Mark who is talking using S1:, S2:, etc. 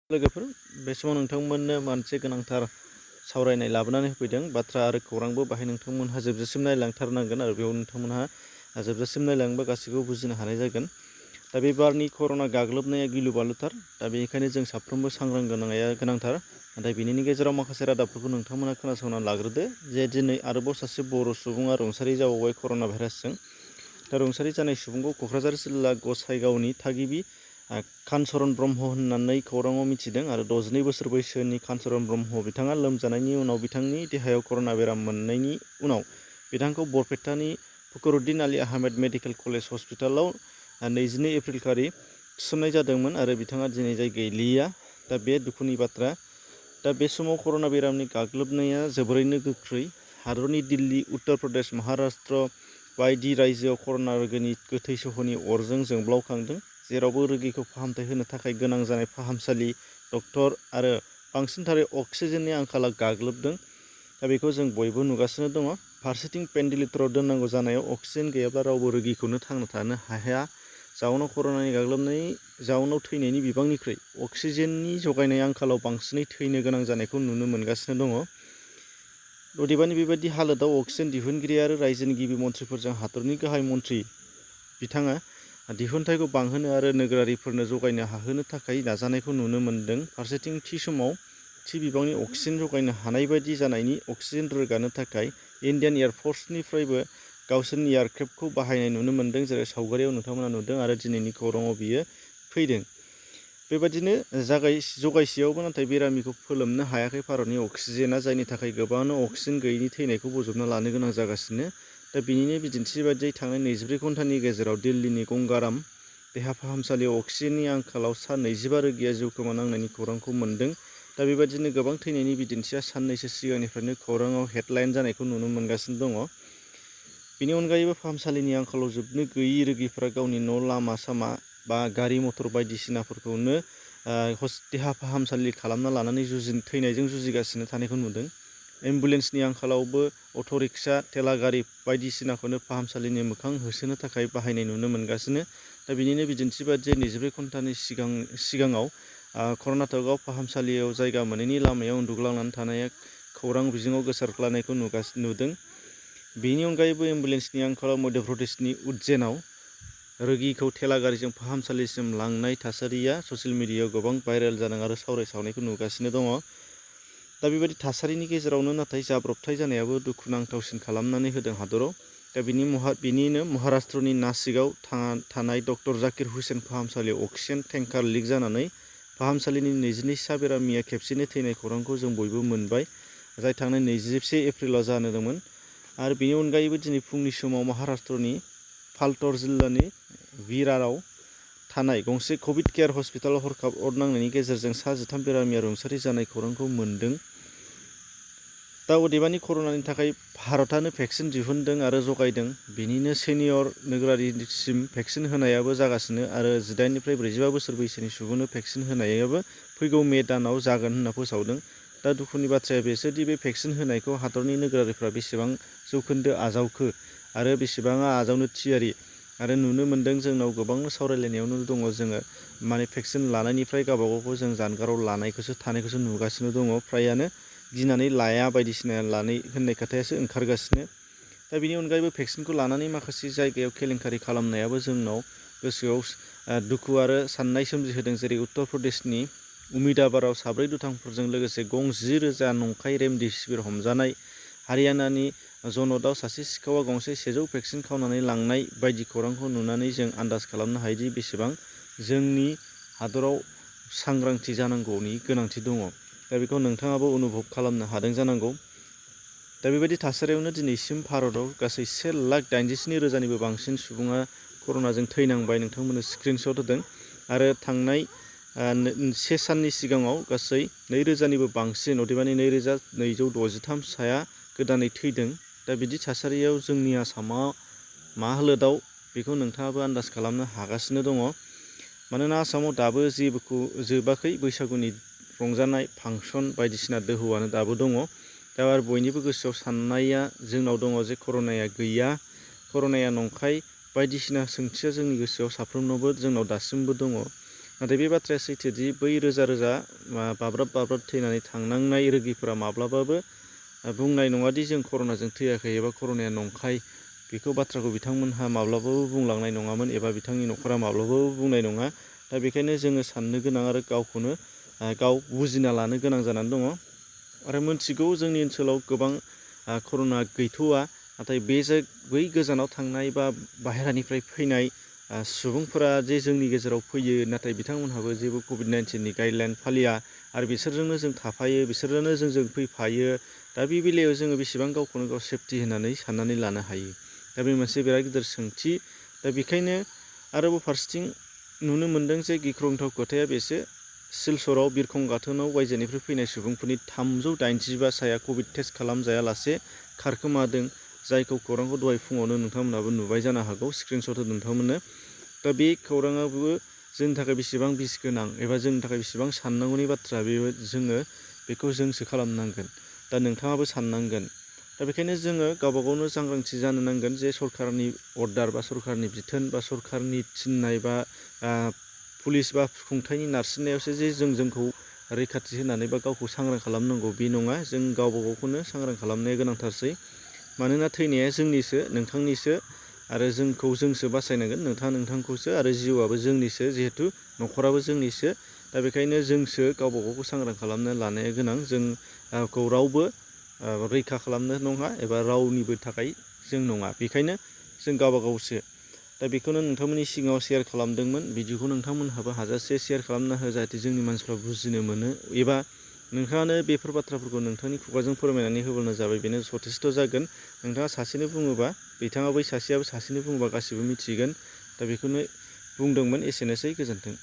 S1: लोगोफोर बे समाव नोंथांमोननो मोनसे गोनांथार सावरायनाय लाबोनानै होफैदों बाथ्रा आरो खौरांबो बाहाय नोंथांमोनहा जोबजासिम नायलांथारनांगोन आरो बेयाव नोंथांमोनहा जोबजासिम नायलांबा गासैखौबो बुजिनो हानाय जागोन। दा बे बारनि कर'ना गाग्लोबनाया गिलु बालुथार। दा बेनिखायनो जों साफ्रोमबो सांग्रां जानाया गोनांथार। नाथाय बिनि गेजेराव माखासे रादाबफोरखौ नोंथांमोना खोनासंना लाग्रोदो जे दिनै आरोबाव सासे बर' सुबुङा रुंसारि जाबावबाय कर'ना भाइरासजों। दा रुंसारि जानाय सुबुंखौ क'क्राझार जिल्ला गसाइगावनि थागिबि कानचरन ब्रह्म होननानै खौराङाव मिथिदों आरो 62 बोसोर बैसोनि कानचरन ब्रह्म बिथाङा लोमजानायनि उनाव बिथांनि देहायाव कर'ना बेराम मोननायनि उनाव बिथांखौ बरपेटानि फखरुद्दिन आली आहमेद मेडिकेल कलेज हस्पिटालाव 22 एप्रिल खालि थिसननाय जादोंमोन आरो बिथाङा दिनै जाय गैलिया। दा बे दुखुनि बाथ्रा। दा बे समाव कर'ना बेरामनि गाग्लोबनाया जोबोरैनो गोख्रै। हादरनि दिल्ली, उत्तर प्रदेश, महाराष्ट्र बायदि रायजोआव कर'ना रोगोनि गोथै सहनि अरजों जोंब्लावखांदों। जेरावबो रोगीखौ फाहामथाय होनो थाखाय गोनां जानाय फाहामसालि, डक्टर आरो बांसिनथारै अक्सिजेननि आंखाला गाग्लोबदों। दा बेखौ जों बयबो नुगासिनो दङ। फारसेथिं भेन्टिलेटराव दोननांगौ जानायाव अक्सिजेन गैयाब्ला रावबो रोगीखौनो थांना थानो हाया। जाउनाव कर'नानि गाग्लोबनायनि जाउनाव थैनायनि बिबांनिख्रुइ अक्सिजेननि जगायनाय आंखालाव बांसिनै थैनो गोनां जानायखौ नुनो मोनगासिनो दङ। अदेबानि बेबायदि हालोदाव अक्सिजेन दिहुनगिरि आरो रायजोनि गिबि मन्थ्रिफोरजों हादरनि गाहाय मन्थ्रि बिथाङा दिहुनथाइखौ बांहोनो आरो नोगोरारिफोरनो जगायनो हाहोनो थाखाय नाजानायखौ नुनो मोन्दों। फारसेथिं थि समाव थि बिबांनि अक्सिजेन जगायनो हानाय बायदि जानायनि अक्सिजेन रोगानो थाखाय इन्डियान एयारफर्सनिफ्रायबो गावसोरनि एयारक्राफ्टखौ बाहायनाय नुनो मोन्दों। जेरै सावगारियाव नोंथांमोना नुदों आरो दिनैनि खौराङाव बियो फैदों। बेबादिनो जगायसेयावबो नाथाय बेरामिखौ फोलोमनो हायाखै भारतनि अक्सिजेना, जायनि थाखाय गोबाङानो अक्सिजेन गैयिनि थैनायखौ बोजबना लानो गोनां जागासिनो। दा बिनिनो बिदिन्थि बायदियै थांनाय 24 घन्टानि गेजेराव दिल्लीनि गंगाराम देहा फाहामसालियाव अक्सिजेननि आंखालाव सा 25 रोगिया जिउ खोमानांनायनि खौरांखौ मोन्दों। दा बेबादिनो गोबां थैनायनि बिदिन्थिया साननैसो सिगांनिफ्रायनो खौराङाव हेडलाइन जानायखौ नुनो मोनगासिनो दङ। बेनि अनगायैबो फाहामसालिनि आंखालाव जोबनो गैयै रोगिफोरा गावनि न', लामा सामा बा गारि मटर बायदिसिनाफोरखौनो देहा फाहामसालि खालामना लानानै थैनायजों जुजिगासिनो थानायखौ नुदों। एम्बुलेन्सनि आंखालावबो अट' रिक्सा, थेला गारि बायदिसिनाखौनो फाहामसालिनि मोखां होसोनो थाखाय बाहायनाय नुनो मोनगासिनो। दा बिनिनो बिदिन्थि बादियै 24 घन्टानि सिगाङाव कर्नाटकआव फाहामसालियाव जायगा मोनैनि लामायाव उन्दुग्लांनानै थानाया खौरां बिजोङाव गोसारख्लायनायखौ नुदों। बेनि अनगायैबो एम्बुलेन्सनि आंखालाव मध्य प्रदेशनि उज्जैनाव रोगिखौ थेला गारिजों फाहामसालिसिम लांनाय थासारिया ससियेल मिडियायाव गोबां भाइरेल जादों आरो सावरायसावनायखौ नुगासिनो दङ। दा बेबायदि थासारिनि गेजेरावनो नाथाय जाब्रबथाय जानायाबो दुखुनांथावसिन खालामनानै होदों हादराव। दा बिनिनो महाराष्ट्रनि नासिकआव थानाय डक्टर जाकिर हुसेन फाहामसालियाव अक्सिजेन टेंकार लिक जानानै फाहामसालिनि 22 सा बेरामिया खेबसेनो थैनाय खौरांखौ जों बयबो मोनबाय, जाय थांनाय 21 एप्रिलाव जादोंमोन। आरो बेनि अनगायैबो दिनै फुंनि समाव महाराष्ट्रनि पालटर जिल्लानि विराराव थानाय गंसे कभिड केयार हस्पिटालाव हरखाब अर नांनायनि गेजेरजों सा 13 बेरामिया रुंसारि जानाय खौरांखौ मोन्दों। दा अदेबानि कर'नानि थाखाय भारतआनो भेक्सिन दिहुनदों आरो जगायदों। बिनिनो सेनियर नोगोरारिसिम भेक्सिन होनायाबो जागासिनो आरो 18 निफ्राय 45 बोसोर बैसोनि सुबुंनो भेक्सिन होनायाबो फैगौ मे दानाव जागोन होनना फोसावदों। दा दुखुनि बाथ्राया बेसोदि बे भेक्सिन होनायखौ हादरनि नोगोरारिफ्रा बेसेबां जौखोन्दो आजावखो आरो बेसेबाङा आजावनो थियारि। आरो नुनो मोन्दों जोंनाव गोबां सावरायलायनायावनो दङ, जोङो माने भेक्सिन लानायनिफ्राय गावबागावखौ जों जानगाराव थानायखौसो नुगासिनो दङ। फ्रायानो गिनानै लाया बायदिसिना लानाय होननाय खोथायासो ओंखारगासिनो। दा बेनि अनगायैबो भेक्सिनखौ लानानै माखासे जायगायाव केलेंकारि खालामनायाबो जोंनाव गोसोआव दुखु आरो साननाय सोमजिहोदों। जेरै उत्तर प्रदेशनि उमिदाबाराव 4 दुथांफोरजों लोगोसे गं 10,000 नंखाय रेमडेसिविर हमजानाय, हारियानानि जनतआव सासे सिखावा गंसे 100 भेक्सिन खावनानै लांनाय बायदि खौरांखौ नुनानै जों आन्दाज खालामनो हायोदि बेसेबां जोंनि हादराव सांग्रांथि जानांगौनि गोनांथि दङ। दा बेखौ नोंथाङाबो अनुभब खालामनो हादों जानांगौ। दा बेबायदि थासारियावनो दिनैसिम भारतआव गासै 1,87,000निबो बांसिन सुबुङा कर'नाजों थैनांबाय। नोंथांमोननो स्क्रिनशट होदों आरो थांनाय 1 साननि सिगाङाव गासै 2,000निबो बांसिन, अदेबानि 2,263 साया गोदानै थैदों। दा बिदि थासारियाव जोंनि आसामा मा हालोदाव बेखौ नोंथाङाबो आन्दाज खालामनो हागासिनो दङ। मानोना आसामाव दाबो जेबोखौ जोबाखै, बैसागुनि रंजानाय फांसन बायदिसिना दोहौआनो दाबो दङ। दा आरो बयनिबो गोसोआव साननाया जोंनाव दङ जे कर'नाया गैया, कर'नाया नंखाय बायदिसिना सोंथिया जोंनि गोसोआव साफ्रोमनावबो जोंनाव दासिमबो दङ। नाथाय बे बाथ्राया सैथोदि बै रोजा रोजा बाब्राब बाब्राब थैनानै थांनांनाय रोगिफोरा माब्लाबाबो बुंनाय नङादि जों कर'नाजों थैयाखै एबा कर'नाया नंखाय। बेखौ बाथ्राखौ बिथांमोनहा माब्लाबाबो बुंलांनाय नङामोन एबा बिथांनि न'खरा माब्लाबाबो बुंनाय नङा। दा बेखायनो जोङो साननो गोनां आरो गावखौनो गाव बुजिना लानो गोनां जानानै दङ। आरो मोनथिगौ जोंनि ओनसोलाव गोबां कर'ना गैथ'वा, नाथाय बै गोजानाव थांनाय बा बाहेरानिफ्राय फैनाय सुबुंफोरा जे जोंनि गेजेराव फैयो, नाथाय बिथांमोनहाबो जेबो कभिड-19नि गाइडलाइन फालिया आरो बिसोरजोंनो जों थाफायो, बिसोरजोंनो जोंजों फैफायो। दा बे बेलायाव जोङो बेसेबां गावखौनो गाव सेफटि होननानै साननानै लानो हायो। दा बे मोनसे बिराद गिदिर सोंथि। दा बेखायनो आरोबाव फारसेथिं नुनो मोन्दों जे गिख्रंथाव खोथाया बेसो, सिलचराव बिरखं गाथोनाव बायजोनिफ्राय फैनाय सुबुंफोरनि 385 साया कभिड टेस्ट खालामजायालासे खारखोमादों। जायखौ खौरांखौ दहाय फुङावनो नोंथांमोनहाबो नुबाय जानो हागौ, स्क्रिनशट होदों नोंथांमोननो। दा बे खौराङाबो जोंनि थाखाय बेसेबां बिस गोनां एबा जोंनि थाखाय बेसेबां साननांगौनि बाथ्रा, जोङो बेखौ जोंसो खालामनांगोन। दा नोंथाङाबो साननांगोन। दा बेखायनो जोङो गावबा गावनो सांग्रांथि जानो नांगोन जे सरकारनि अर्डार बा सरकारनि बिथोन बा सरकारनि थिननाय बा पुलिस बा खुंथायनि नारसिननायावसो जे जोंखौ रैखाथि होनानै बा गावखौ सांग्रां खालामनांगौ बे नङा। जों गावबा गावखौनो सांग्रां खालामनाया गोनांथारसै। मानोना थैनाया जोंनिसो, नोंथांनिसो आरो जोंखौ जोंसो बासायनांगोन, नोंथाङा नोंथांखौसो, आरो जिउआबो जोंनिसो जिहेथु न'खराबो जोंनिसो। दा बेखायनो जोंसो गावबा गावखौ सांग्रां खालामनो लानाया गोनां। जोंखौ रावबो रैखा खालामनो नङा एबा रावनिबो थाखाय जों नङा। बेखायनो जों गावबा गावसो। दा बेखौनो नोंथांमोननि सिगाङाव शेयार खालामदोंमोन। भिडिअखौ नोंथांमोनहाबो हाजासे शेयार खालामना हो, जाहाथे जोंनि मानसिफ्रा बुजिनो मोनो। एबा नोंथाङानो बेफोर बाथ्राफोरखौ नोंथांनि खुगाजों फोरमायनानै होबानो जाबाय, बेनो जथेस्थ' जागोन। नोंथाङा सासेनो बुङोबा, बिथाङा बै सासेयाबो सासेनो बुङोबा गासिबो मिथिगोन। दा बेखौनो बुंदोंमोन। एसेनोसै, गोजोन्थों।